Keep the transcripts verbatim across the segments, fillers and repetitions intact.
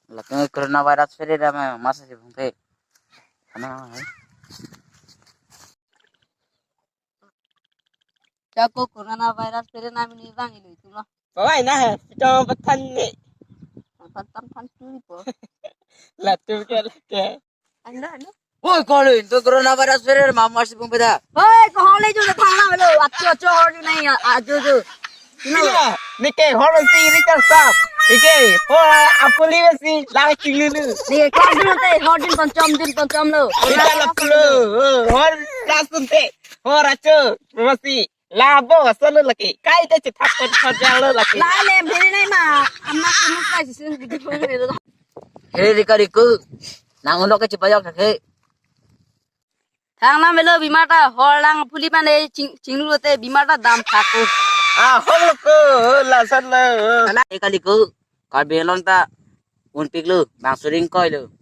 Latum coronavirus phere dam, masa si bung phe. Ana hai. Jako coronavirus phere nam ni bang ilu itu lo. Bawai na hai, kita pathan ni. Pathan pathan tu po. Latum ke lake. Ano, ano? Oi, kali itu coronavirus phere mama si bung peda. Oi, ko hole ju thang na lo. Acho acho hor ju nai, ajo ju. Ina, nike hor si Richard sap. Ike, hor apuli si lang chinglu. Nike class dun te, hor din ponchom din ponchom lo. Richard sap lo. Hor class dun te. Hor acho, masi. Labo asal lo lake. Kai te chithak ponchom lo lake. Lai le, bheri nai ma. Amma kunu kai si sun bidu bheri lo. He Rika Riku. Nang unok ke chipayok ke. Thang nam velo bimar ta hor lang phuli mane ching, chinglu te bimar ta dam thak ko. Ah, hong lo ko, lason lo. Ala e kali ko, Karbi Anglong ta unpik lo, bang suring koi lo.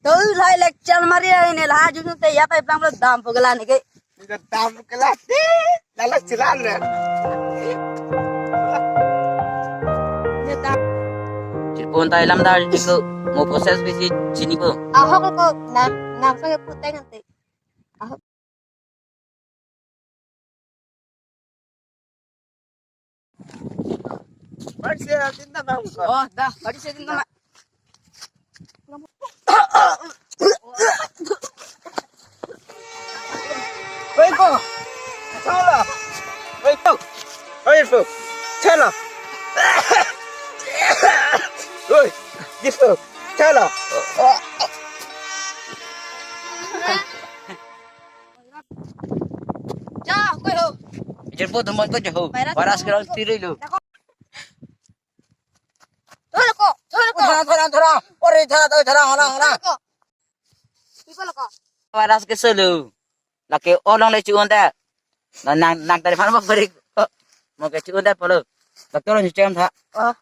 To lai lecture mari ai ne la jun te ya pai plang lo dam po gala ne ke. Dam po gala te, lala chilan le. Chipon ta ilam dar ko, mo process bisi chini po. Ahok ko, nam, nam sa ke puteng ante. Ahok. Barik se din ta bang. Oh, dah, barik se din ta. Wait po. Chala. Wait po. Wait po. Chala. Wait. Gitu. Chala. Ja, koi ho. Jemput teman ko jaho. Virus Virus ko. Kerang tiri lo. Thora ko, thora ko. Thora, thora, thora. Ore thora, thora, thora, hola, hola. Thora ko. Pipa lo ko. Virus ke solo. Lake olong le chuon ta. Na nang nang tadi mana beri. Mo ke chuon ta polo. Doctor ni chem tha. Oh.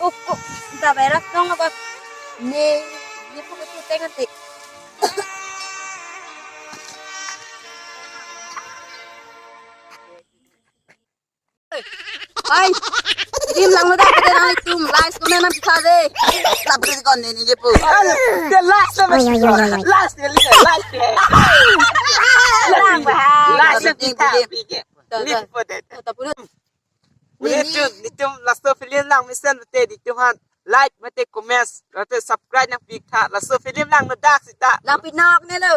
Oh, oh, ta virus dong apa? Ne, ne pu ke puteng ante. Hai, dim lang lo dak, kita nang itum, like, comment, nam kita de. Lap beri kon ne, ne pu. The last of us. Oi, oi, oi, oi, oi. Last, last, last. Last, last. Last, last. Last, last. Last, last. Nelitum, nelitum laso film lang mesen mate nelitum aphan like mate comments mate subscribe nangpik tha, laso film lang no dak sita. Lang pinok ne lo.